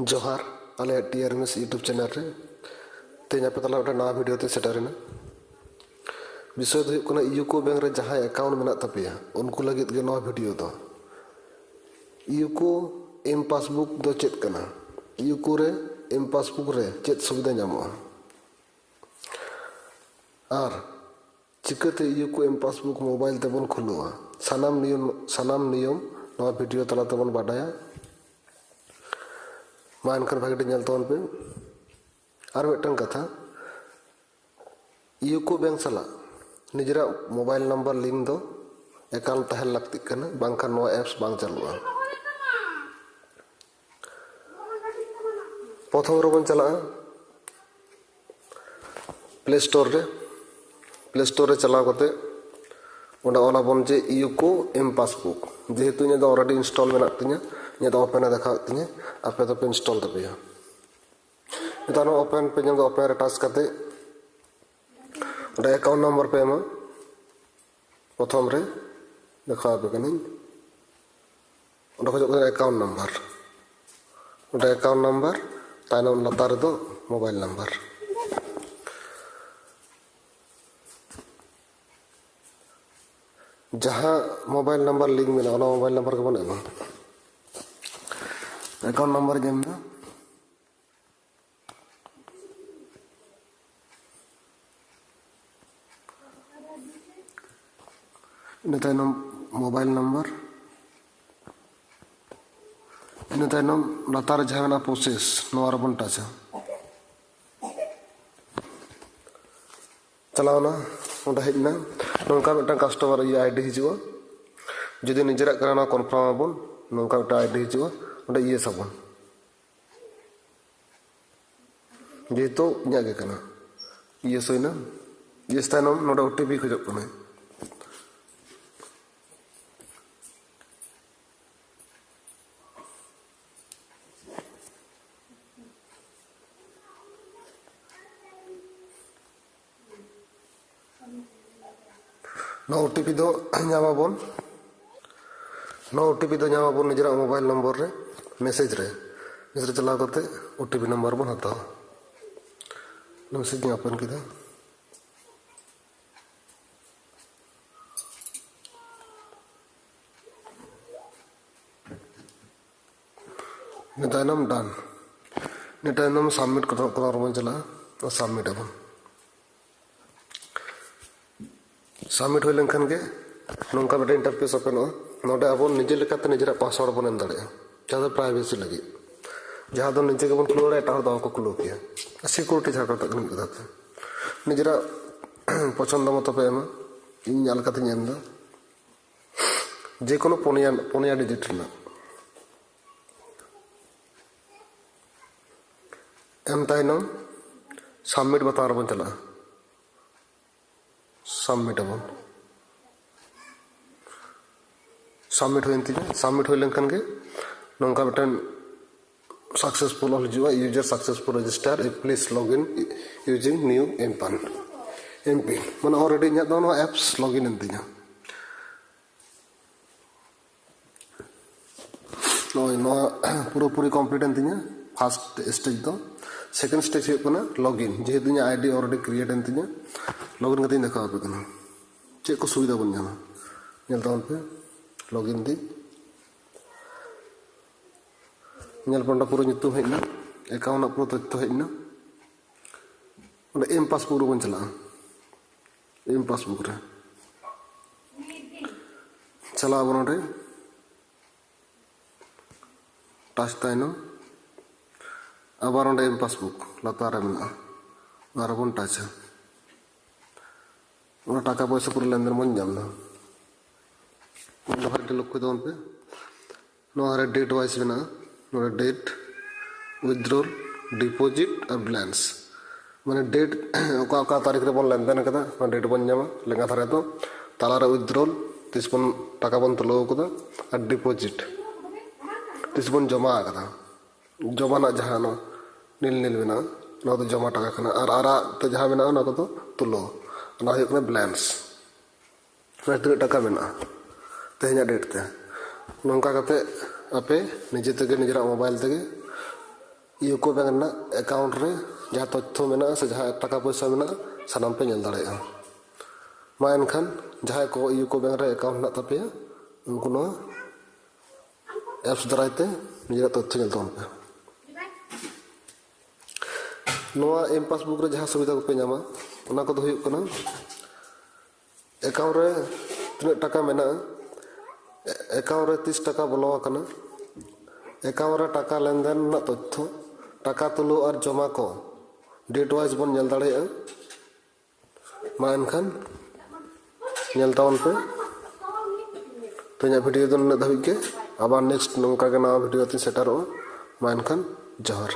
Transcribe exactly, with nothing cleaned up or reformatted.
ᱡᱚᱦᱟᱨ, ᱟᱞᱮᱭᱟᱜ ᱴᱤ ᱟᱨ M S YouTube channel ᱨᱮ ᱛᱮᱦᱮᱧ ᱟᱯᱮ ᱛᱟᱞᱟ ᱢᱤᱫᱴᱟᱝ ᱱᱟᱣᱟ ᱵᱷᱤᱰᱤᱭᱳ ᱛᱮ ᱥᱮᱴᱮᱨ ᱮᱱᱟ᱾ ᱵᱤᱥᱚᱭ ᱫᱚ ᱦᱩᱭᱩᱜ ᱠᱟᱱᱟ, ᱤᱭᱩᱠᱳ ᱵᱮᱝᱠ ᱨᱮ ᱡᱟᱦᱟᱸᱭ ᱮᱠᱟᱣᱩᱱᱴ ᱢᱮᱱᱟᱜ ᱛᱟᱯᱮᱭᱟ, ᱩᱱᱠᱩ ᱞᱟᱹᱜᱤᱫ ᱜᱮ ᱱᱚᱣᱟ ᱵᱷᱤᱰᱤᱭᱳ ᱫᱚ᱾ ᱤᱭᱩᱠᱳ ᱮᱢ ᱯᱟᱥᱵᱩᱠ ᱫᱚ ᱪᱮᱫ ᱠᱟᱱᱟ? ᱤᱭᱩᱠᱳ ᱨᱮ ᱮᱢ ᱯᱟᱥᱵᱩᱠ ᱨᱮ ᱪᱮᱫ ᱥᱩᱵᱤᱫᱷᱟ ᱧᱟᱢᱚᱜᱼᱟ? ᱟᱨ ᱪᱤᱠᱟᱹᱛᱮ ᱤᱭᱩᱠᱳ ᱮᱢ ᱯᱟᱥᱵᱩᱠ ᱢᱳᱵᱟᱭᱤᱞ ᱛᱮᱵᱚᱱ ᱠᱷᱩᱞᱟᱹᱣᱟ? ᱥᱟᱱᱟᱢ ᱱᱤᱭᱚᱢ, ᱥᱟᱱᱟᱢ ᱱᱤᱭᱚᱢ ᱱᱚᱣᱟ ᱵᱷᱤᱰᱤᱭᱳ ᱛᱟᱞᱟ ᱛᱮᱵᱚᱱ ᱵᱟᱰᱟᱭᱟ᱾ ᱢᱟ ᱮᱱᱠᱷᱟᱱ ᱵᱷᱟᱜᱮ ᱴᱷᱤᱠ ᱧᱮᱞ ᱛᱟᱵᱚᱱ ᱯᱮ᱾ ᱟᱨ ᱢᱤᱫᱴᱟᱝ ᱠᱟᱛᱷᱟ, ᱤᱭᱩᱠᱳ ᱵᱮᱝᱠ ᱥᱟᱞᱟᱜ ᱱᱤᱡᱮᱨᱟᱜ ᱢᱳᱵᱟᱭᱤᱞ ᱱᱟᱢᱵᱟᱨ ᱞᱤᱝᱠ ᱫᱚ ᱮᱠᱟᱞ ᱛᱟᱦᱮᱱ ᱞᱟᱹᱠᱛᱤᱜ ᱠᱟᱱᱟ, ᱵᱟᱝᱠᱷᱟᱱ ᱱᱚᱣᱟ ᱮᱯᱥ ᱵᱟᱝ ᱪᱟᱹᱞᱩᱜᱼᱟ᱾ ᱯᱨᱚᱛᱷᱚᱢ ᱨᱮᱵᱚᱱ ᱪᱟᱞᱟᱜᱼᱟ ᱯᱞᱮ ᱥᱴᱳᱨ ᱨᱮ᱾ ᱯᱞᱮ ᱥᱴᱳᱨ ᱨᱮ ᱪᱟᱞᱟᱣ ᱠᱟᱛᱮ ᱚᱸᱰᱮ ᱚᱞᱟᱵᱚᱱ ᱡᱮ ᱤᱭᱩᱠᱳ ᱮᱢ ᱯᱟᱥᱵᱩᱠ᱾ ᱡᱮᱦᱮᱛᱩ ᱤᱧᱟᱹᱜ ᱫᱚ ᱚᱞᱨᱮᱰᱤ ᱤᱱᱥᱴᱚᱞ ᱢᱮᱱᱟᱜ ᱛᱤᱧᱟᱹ, ᱤᱧᱟᱹᱜ ᱫᱚ ᱳᱯᱮᱱ ᱮ ᱫᱮᱠᱷᱟᱣᱮᱫ ᱛᱤᱧᱟᱹ, ᱟᱯᱮ ᱫᱚᱯᱮ ᱤᱱᱥᱴᱚᱞ ᱛᱟᱯᱮᱭᱟ᱾ ᱱᱤᱛᱚᱜ ᱱᱚᱣᱟ ᱳᱯᱮᱱ ᱯᱮ ᱧᱮᱞ ᱫᱚ, ᱳᱯᱮᱱ ᱨᱮ ᱴᱟᱪ ᱠᱟᱛᱮ ᱚᱸᱰᱮ ᱮᱠᱟᱣᱩᱱᱴ ᱱᱟᱢᱵᱟᱨ ᱯᱮ ᱮᱢᱟ᱾ ᱯᱨᱚᱛᱷᱚᱢ ᱨᱮ ᱫᱮᱠᱷᱟᱣ ᱟᱯᱮ ᱠᱟᱹᱱᱟᱹᱧ, ᱚᱸᱰᱮ ᱠᱷᱚᱡᱚᱜ ᱠᱟᱱᱟ ᱮᱠᱟᱣᱩᱱᱴ ᱱᱟᱢᱵᱟᱨ᱾ ᱚᱸᱰᱮ ᱮᱠᱟᱣᱩᱱᱴ ᱱᱟᱢᱵᱟᱨ, ᱛᱟᱭᱱᱚᱢ ᱞᱟᱛᱟᱨ ᱨᱮᱫᱚ ᱢᱳᱵᱟᱭᱤᱞ ᱱᱟᱢᱵᱟᱨ᱾ ᱡᱟᱦᱟᱸ ᱢᱳᱵᱟᱭᱤᱞ ᱱᱟᱢᱵᱟᱨ ᱞᱤᱝᱠ ᱢᱮᱱᱟᱜᱼᱟ, ᱚᱱᱟ ᱢᱳᱵᱟᱭᱤᱞ ᱱᱟᱢᱵᱟᱨ ᱜᱮᱵᱚᱱ ᱮᱢᱟ᱾ ᱮᱠᱟᱣᱩᱱᱴ ᱱᱟᱢᱵᱟᱨ ᱧᱮᱞ ᱢᱮ᱾ ᱤᱱᱟᱹ ᱛᱟᱭᱱᱚᱢ ᱢᱳᱵᱟᱭᱤᱞ ᱱᱟᱢᱵᱟᱨ, ᱤᱱᱟᱹ ᱛᱟᱭᱱᱚᱢ ᱞᱟᱛᱟᱨ ᱨᱮ ᱡᱟᱦᱟᱸ ᱢᱮᱱᱟᱜᱼᱟ ᱯᱨᱚᱥᱮᱥ, ᱱᱚᱣᱟ ᱨᱮᱵᱚᱱ ᱴᱟᱪᱟ᱾ ᱪᱟᱞᱟᱣᱱᱟ, ᱚᱸᱰᱮ ᱦᱮᱡ ᱮᱱᱟ, ᱱᱚᱝᱠᱟ ᱢᱤᱫᱴᱟᱝ ᱠᱟᱥᱴᱚᱢᱟᱨ ᱤᱭᱟᱹ ᱟᱭᱰᱤ ᱦᱤᱡᱩᱜᱼᱟ᱾ ᱡᱩᱫᱤ ᱱᱤᱡᱮᱨᱟᱜ ᱠᱟᱱᱟ, ᱱᱚᱣᱟ ᱠᱚᱱᱯᱷᱟᱨᱢ ᱟᱵᱚᱱ, ᱱᱚᱝᱠᱟ ᱢᱤᱫᱴᱟᱝ ᱟᱭᱰᱤ ᱦᱤᱡᱩᱜᱼᱟ, ᱚᱸᱰᱮ ᱤᱭᱮᱥ ᱟᱵᱚᱱ᱾ ᱡᱮᱦᱮᱛᱩ ᱤᱧᱟᱹᱜ ᱜᱮ ᱠᱟᱱᱟ, ᱤᱭᱮᱥ ᱦᱩᱭᱱᱟ᱾ ᱤᱭᱮᱥ ᱛᱟᱭᱱᱚᱢ ᱱᱚᱰᱮ ᱳ ᱴᱤ ᱯᱤ ᱠᱷᱚᱡᱚᱜ ᱠᱟᱱᱟᱭ᱾ ᱱᱚᱣᱟ ᱳ ᱴᱤ ᱯᱤ ᱫᱚ ᱧᱟᱢᱟᱵᱚᱱ, ᱱᱚᱣᱟ ᱳ ᱴᱤ ᱯᱤ ᱫᱚ ᱧᱟᱢᱟᱵᱚᱱ ᱱᱤᱡᱮᱨᱟᱜ ᱢᱳᱵᱟᱭᱤᱞ ᱱᱚᱢᱵᱚᱨ ᱨᱮ ᱢᱮᱥᱮᱡᱽ ᱨᱮ᱾ ᱨᱮ ᱪᱟᱞᱟᱣ ᱠᱟᱛᱮ ᱳ ᱴᱤ ᱯᱤ ᱱᱟᱢᱵᱟᱨ ᱵᱚᱱ ᱦᱟᱛᱟᱣᱟ᱾ ᱢᱮᱥᱮᱡᱽ ᱤᱧ ᱳᱯᱮᱱ ᱠᱮᱫᱟ᱾ ᱤᱱᱟᱹ ᱛᱟᱭᱱᱚᱢ ᱰᱟᱱ᱾ ᱤᱱᱟᱹ ᱛᱟᱭᱱᱚᱢ ᱥᱟᱵᱢᱤᱴ ᱠᱚᱨᱟᱣ ᱨᱮᱵᱚᱱ ᱪᱟᱞᱟᱜᱼᱟ, ᱥᱟᱵᱢᱤᱴ ᱟᱵᱚᱱ᱾ ᱥᱟᱵᱢᱤᱴ ᱦᱩᱭ ᱞᱮᱱᱠᱷᱟᱱ ᱜᱮ ᱱᱚᱝᱠᱟ ᱢᱤᱫᱴᱮᱱ ᱤᱱᱴᱟᱨᱯᱷᱮᱥ ᱳᱯᱮᱱᱚᱜᱼᱟ᱾ ᱱᱚᱰᱮ ᱟᱵᱚ ᱱᱤᱡᱮ ᱞᱮᱠᱟᱛᱮ ᱱᱤᱡᱮᱨᱟᱜ ᱯᱟᱥᱣᱟᱨᱰ ᱵᱚᱱ ᱮᱢ ᱫᱟᱲᱮᱭᱟᱜᱼᱟ, ᱡᱟᱦᱟᱸ ᱫᱚ ᱯᱨᱟᱭᱵᱷᱮᱥᱤ ᱞᱟᱹᱜᱤᱫ᱾ ᱡᱟᱦᱟᱸ ᱫᱚ ᱱᱤᱡᱮ ᱜᱮᱵᱚᱱ ᱠᱷᱩᱞᱟᱹᱣ ᱫᱟᱲᱮᱭᱟᱜᱼᱟ, ᱮᱴᱟᱜ ᱦᱚᱲ ᱫᱚ ᱵᱟᱠᱚ ᱠᱷᱩᱞᱟᱹᱣ ᱠᱮᱭᱟ᱾ ᱥᱤᱠᱩᱨᱤᱴᱤ ᱡᱟᱦᱟᱸ ᱠᱚ ᱢᱮᱛᱟᱜ ᱠᱟᱱᱟ, ᱢᱤᱫ ᱠᱟᱛᱷᱟ ᱛᱮ ᱱᱤᱡᱮᱨᱟᱜ ᱯᱚᱪᱷᱚᱱᱫᱚ ᱢᱚᱛᱚ ᱯᱮ ᱮᱢᱟ᱾ ᱤᱧ ᱡᱟᱦᱟᱸ ᱞᱮᱠᱟᱛᱤᱧ ᱮᱢ ᱮᱫᱟ, ᱡᱮ ᱠᱳᱱᱳ ᱯᱩᱱᱭᱟ, ᱯᱩᱱᱭᱟ ᱰᱤᱡᱤᱴ ᱨᱮᱱᱟᱜ᱾ ᱮᱢ ᱛᱟᱭᱱᱚᱢ ᱥᱟᱵᱢᱤᱴ ᱵᱟᱛᱟᱱ ᱨᱮᱵᱚᱱ ᱪᱟᱞᱟᱜᱼᱟ, ᱥᱟᱵᱢᱤᱴ ᱟᱵᱚᱱ᱾ ᱥᱟᱵᱢᱤᱴ ᱦᱩᱭᱮᱱ ᱛᱤᱧᱟ᱾ ᱥᱟᱵᱢᱤᱴ ᱦᱩᱭ ᱞᱮᱱᱠᱷᱟᱱ ᱜᱮ ᱱᱚᱝᱠᱟ ᱢᱤᱫᱴᱮᱱ ᱥᱟᱠᱥᱮᱥᱯᱷᱩᱞ ᱚᱞ ᱦᱤᱡᱩᱜᱼᱟ, "User successful register, please log in using new mpin, mpin", ᱢᱟᱱᱮ already ᱤᱧᱟᱹᱜ ᱫᱚ ᱱᱚᱣᱟ ᱮᱯᱥ ᱞᱚᱜᱤᱱ ᱮᱱ ᱛᱤᱧᱟ᱾ ᱱᱚᱜᱼᱚᱭ ᱱᱚᱣᱟ ᱯᱩᱨᱟᱹᱯᱩᱨᱤ ᱠᱚᱢᱯᱞᱤᱴ ᱮᱱ ᱛᱤᱧᱟ ᱯᱷᱟᱥᱴ ᱥᱴᱮᱡᱽ ᱫᱚ᱾ ᱥᱮᱠᱮᱱᱰ ᱥᱴᱮᱡᱽ ᱦᱩᱭᱩᱜ ᱠᱟᱱᱟ ᱞᱚᱜᱤᱱ᱾ ᱡᱮᱦᱮᱛᱩ ᱤᱧᱟᱹᱜ ᱟᱭᱰᱤ ᱚᱞᱨᱮᱰᱤ ᱠᱨᱤᱭᱮᱴ ᱮᱱ ᱛᱤᱧᱟ, ᱞᱚᱜᱤᱱ ᱠᱟᱛᱮᱧ ᱫᱮᱠᱷᱟᱣ ᱟᱯᱮ ᱠᱟᱱᱟ ᱪᱮᱫ ᱠᱚ ᱥᱩᱵᱤᱫᱷᱟ ᱵᱚᱱ ᱧᱟᱢᱟ᱾ ᱧᱮᱞ ᱛᱟᱵᱚᱱ ᱯᱮ, ᱞᱚᱜᱤᱱ ᱫᱤ᱾ ᱧᱮᱞ ᱯᱮ, ᱚᱸᱰᱮ ᱯᱩᱨᱟᱹ ᱧᱩᱛᱩᱢ ᱦᱮᱡ ᱮᱱᱟ, ᱮᱠᱟᱣᱩᱱᱴ ᱨᱮᱱᱟᱜ ᱯᱩᱨᱟᱹ ᱛᱚᱛᱛᱷᱚ ᱦᱮᱡ ᱮᱱᱟ᱾ ᱚᱸᱰᱮ ᱮᱢ ᱯᱟᱥᱵᱩᱠ ᱨᱮᱵᱚᱱ ᱪᱟᱞᱟᱜᱼᱟ᱾ ᱮᱢ ᱯᱟᱥᱵᱩᱠ ᱨᱮ ᱪᱟᱞᱟᱜ ᱟᱵᱚᱱ᱾ ᱚᱸᱰᱮ ᱴᱟᱪ ᱛᱟᱭᱱᱚᱢ ᱟᱵᱟᱨ ᱚᱸᱰᱮ ᱮᱢ ᱯᱟᱥᱵᱩᱠ ᱞᱟᱛᱟᱨ ᱨᱮ ᱢᱮᱱᱟᱜᱼᱟ, ᱚᱱᱟ ᱨᱮᱵᱚᱱ ᱴᱟᱪᱟ᱾ ᱚᱱᱟ ᱴᱟᱠᱟ ᱯᱚᱭᱥᱟ ᱯᱩᱨᱟᱹ ᱞᱮᱱᱫᱮᱱ ᱵᱚᱱ ᱧᱟᱢ ᱮᱫᱟ᱾ ᱱᱚᱰᱮ ᱵᱷᱟᱜᱮ ᱞᱚᱠᱠᱷᱚ ᱛᱟᱵᱚᱱ ᱯᱮ, ᱱᱚᱣᱟ ᱨᱮ ᱰᱮᱴ ᱣᱟᱭᱤᱡ ᱢᱮᱱᱟᱜᱼᱟ᱾ ᱱᱚᱰᱮ ᱰᱮᱴ, ᱩᱭᱤᱛᱷᱰᱨᱚᱞ, ᱰᱤᱯᱚᱡᱤᱴ ᱟᱨ ᱵᱮᱞᱮᱱᱥ᱾ ᱢᱟᱱᱮ ᱰᱮᱴ, ᱚᱠᱟ ᱚᱠᱟ ᱛᱟᱹᱨᱤᱠᱷ ᱨᱮᱵᱚᱱ ᱞᱮᱱᱫᱮᱱ ᱠᱟᱫᱟ, ᱚᱱᱟ ᱰᱮᱴ ᱵᱚᱱ ᱧᱟᱢᱟ᱾ ᱞᱮᱸᱜᱟ ᱫᱷᱟᱨᱮ ᱫᱚ ᱛᱟᱞᱟᱨᱮ ᱩᱭᱤᱛᱷᱰᱨᱚᱞ, ᱛᱤᱥ ᱵᱚᱱ ᱴᱟᱠᱟ ᱵᱚᱱ ᱛᱩᱞᱟᱹᱣ ᱠᱟᱫᱟ, ᱟᱨ ᱰᱤᱯᱚᱡᱤᱴ, ᱛᱤᱥ ᱵᱚᱱ ᱡᱚᱢᱟ ᱟᱠᱟᱫᱟ᱾ ᱡᱚᱢᱟ ᱨᱮᱱᱟᱜ ᱡᱟᱦᱟᱸ ᱱᱚᱣᱟ ᱱᱤᱞ ᱱᱤᱞ ᱢᱮᱱᱟᱜᱼᱟ, ᱱᱚᱣᱟ ᱫᱚ ᱡᱚᱢᱟ ᱴᱟᱠᱟ ᱠᱟᱱᱟ᱾ ᱟᱨ ᱟᱨᱟᱜ ᱛᱮ ᱡᱟᱦᱟᱸ ᱢᱮᱱᱟᱜᱼᱟ, ᱚᱱᱟ ᱠᱚᱫᱚ ᱛᱩᱞᱟᱹᱣ, ᱚᱱᱟ ᱦᱩᱭᱩᱜ ᱠᱟᱱᱟ ᱵᱮᱞᱮᱱᱥ᱾ ᱢᱟᱱᱮ ᱛᱤᱱᱟᱹᱜ ᱴᱟᱠᱟ ᱢᱮᱱᱟᱜᱼᱟ ᱛᱮᱦᱮᱧᱟᱜ ᱰᱮᱴ ᱛᱮ᱾ ᱱᱚᱝᱠᱟ ᱠᱟᱛᱮ ᱟᱯᱮ ᱱᱤᱡᱮ ᱛᱮᱜᱮ ᱱᱤᱡᱮᱨᱟᱜ ᱢᱳᱵᱟᱭᱤᱞ ᱛᱮᱜᱮ ᱤᱭᱩᱠᱳ ᱵᱮᱝᱠ ᱨᱮᱱᱟᱜ ᱮᱠᱟᱣᱩᱱᱴ ᱨᱮ ᱡᱟᱦᱟᱸ ᱛᱚᱛᱛᱷᱚ ᱢᱮᱱᱟᱜᱼᱟ ᱥᱮ ᱡᱟᱦᱟᱸ ᱴᱟᱠᱟ ᱯᱚᱭᱥᱟ ᱢᱮᱱᱟᱜᱼᱟ, ᱥᱟᱱᱟᱢ ᱯᱮ ᱧᱮᱞ ᱫᱟᱲᱮᱭᱟᱜᱼᱟ᱾ ᱢᱟ ᱮᱱᱠᱷᱟᱱ ᱡᱟᱦᱟᱸᱭ ᱠᱚ ᱤᱭᱩᱠᱳ ᱵᱮᱝᱠ ᱨᱮ ᱮᱠᱟᱣᱩᱱᱴ ᱢᱮᱱᱟᱜ ᱛᱟᱯᱮᱭᱟ, ᱩᱱᱠᱩ ᱱᱚᱣᱟ ᱮᱯᱥ ᱫᱟᱨᱟᱭ ᱛᱮ ᱱᱤᱡᱮᱨᱟᱜ ᱛᱚᱛᱛᱷᱚ ᱧᱮᱞ ᱛᱟᱵᱚᱱ ᱯᱮ᱾ ᱱᱚᱣᱟ ᱮᱢ ᱯᱟᱥᱵᱩᱠ ᱨᱮ ᱡᱟᱦᱟᱸ ᱥᱩᱵᱤᱫᱷᱟ ᱠᱚᱯᱮ ᱧᱟᱢᱟ, ᱚᱱᱟ ᱠᱚᱫᱚ ᱦᱩᱭᱩᱜ ᱠᱟᱱᱟ, ᱮᱠᱟᱣᱩᱱᱴ ᱨᱮ ᱛᱤᱱᱟᱹᱜ ᱴᱟᱠᱟ ᱢᱮᱱᱟᱜᱼᱟ, ᱮᱠᱟᱣᱩᱱᱴ ᱨᱮ ᱛᱤᱥ ᱴᱟᱠᱟ ᱵᱚᱞᱚ ᱟᱠᱟᱱᱟ, ᱮᱠᱟᱣᱩᱱᱴ ᱨᱮ ᱴᱟᱠᱟ ᱞᱮᱱᱫᱮᱱ ᱨᱮᱱᱟᱜ ᱛᱚᱛᱛᱷᱚ, ᱴᱟᱠᱟ ᱛᱩᱞᱟᱹᱣ ᱟᱨ ᱡᱚᱢᱟ ᱠᱚ ᱰᱮᱴ ᱣᱟᱭᱤᱡ ᱵᱚᱱ ᱧᱮᱞ ᱫᱟᱲᱮᱭᱟᱜᱼᱟ᱾ ᱢᱟ ᱮᱱᱠᱷᱟᱱ ᱧᱮᱞ ᱛᱟᱵᱚᱱ ᱯᱮ᱾ ᱛᱮᱦᱮᱧᱟᱜ ᱵᱷᱤᱰᱤᱭᱳ ᱫᱚ ᱱᱩᱱᱟᱹᱜ ᱫᱷᱟᱹᱵᱤᱡ ᱜᱮ᱾ ᱟᱵᱟᱨ ᱱᱮᱠᱥᱴ ᱱᱚᱝᱠᱟ ᱜᱮ ᱱᱟᱣᱟ ᱵᱷᱤᱰᱤᱭᱳ ᱛᱤᱧ ᱥᱮᱴᱮᱨᱚᱜᱼᱟ᱾ ᱢᱟ ᱮᱱᱠᱷᱟᱱ ᱡᱚᱦᱟᱨ᱾